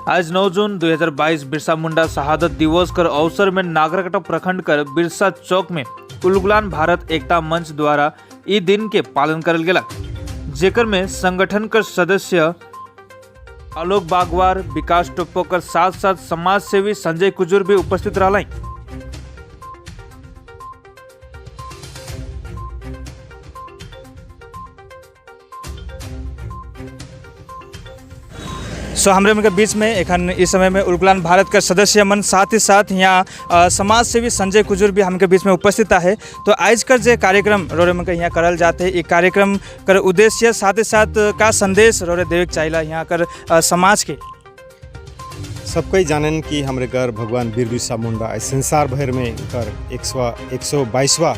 आज 9 जून 2022 बिरसा मुंडा शहादत दिवस कर अवसर में नागराकाटा प्रखंड कर बिरसा चौक में उलगुलान भारत एकता मंच द्वारा ई दिन के पालन करल गेला, जेकर में संगठन कर सदस्य आलोक बागवार, विकास टोप्पो कर साथ साथ समाज सेवी संजय कुजूर भी उपस्थित रहलाई। सो हमरे मन के बीच में एखन इस समय में उलगुलान भारत के सदस्य मन साथ ही साथ यहाँ समाज सेवी संजय कुजूर भी हमके बीच में उपस्थित है। तो आज कर जे कार्यक्रम रोरे मन के यहाँ करल जाते, ये कार्यक्रम कर उद्देश्य साथ ही साथ का संदेश रोरे देवे के चाहिला यहाँ कर समाज के? सब कोई जानन कि हमरे घर भगवान वीर बिरसा मुंडा आज संसार भर में कर 122वां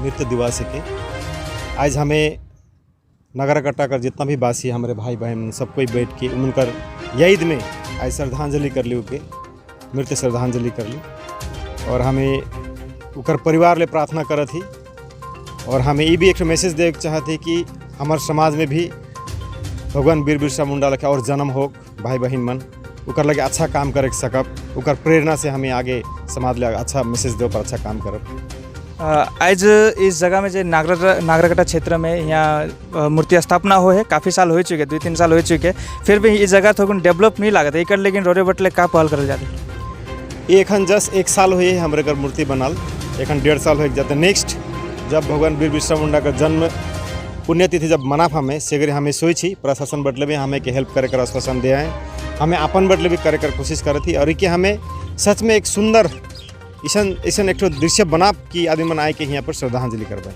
मृत्यु दिवस के आज हमें नगरकट्टा कर जितना भी वासी हमारे भाई बहन सब कोई बैठ के उनकर याद में आज श्रद्धांजलि कर ली, उनके मृत्यु श्रद्धांजलि कर ली और हमें उकर परिवार ले प्रार्थना करत ही और हमें ये भी एक मैसेज देवे के चाहते कि हमारे समाज में भी भगवान वीर बिरसा मुंडा लखे और जन्म हो, भाई बहन मन उकर लगे अच्छा काम करे के सकब। उकर प्रेरणा से हमें आगे समाज ले अच्छा मैसेज दो पर अच्छा काम करब। आज इस जगह में जो नागरकटा क्षेत्र में यहाँ मूर्ति स्थापना हो है, काफ़ी साल हो चुके, 2-3 साल हो चुके, फिर भी इस जगह थोड़ा डेवलप नहीं लागत एक, लेकिन रोरे बटले का पहल करल जाते? ये एखन जस्ट एक साल हुए हमारे घर मूर्ति बनल, एखन 1.5 साल हो जाते। नेक्स्ट जब भगवान वीर बिरसा मुंडा का जन्म पुण्यतिथि जब मनाफ हमें सेगरे हमें सोची प्रशासन बटले भी हमें के हेल्प करे कर आश्वासन दिया है, हमें अपन बटले भी करे कर कोशिश करत थी और के हमें सच में एक सुंदर ऐसा ऐसा एक ठो दृश्य बना कि आदमी मन आए के यहाँ पर श्रद्धांजलि करवाए।